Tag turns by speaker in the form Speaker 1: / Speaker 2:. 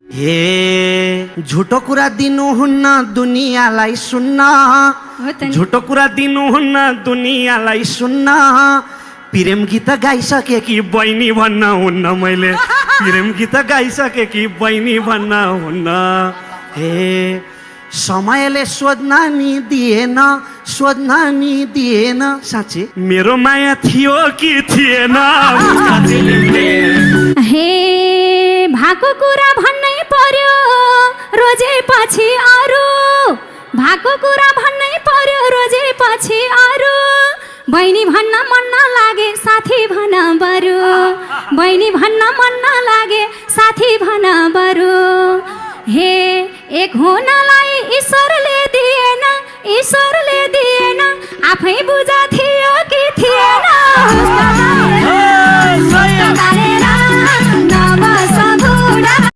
Speaker 1: हे झुटो कुरा दिनुहुन्न दुनियाँलाई सुन्न, झुटो कुरा दिनुहुन्न दुनियाँलाई सुन्न। प्रेम गीत गाइसके कि बहिनी भन्न हुन्न, मैले प्रेम गीत गाइसके कि बहिनी भन्न हुन्न। हे समयले सोध्न नि दिएन, सोध्न नि दिएन, साँच्चै मेरो माया थियो कि थिएन।
Speaker 2: हे भएको कुरा भन्नै पर्यो रोजे पछि अरू, भएको कुरा भन्नै पर्यो रोजे पछि अरू। बहिनी भन्न मन नलागे साथी भन बरु, बहिनी भन्न मन नलागे साथी भन बरु। हे एक हुनलाई ईश्वरले दिएन, ईश्वरले दिएन, आफै बुझ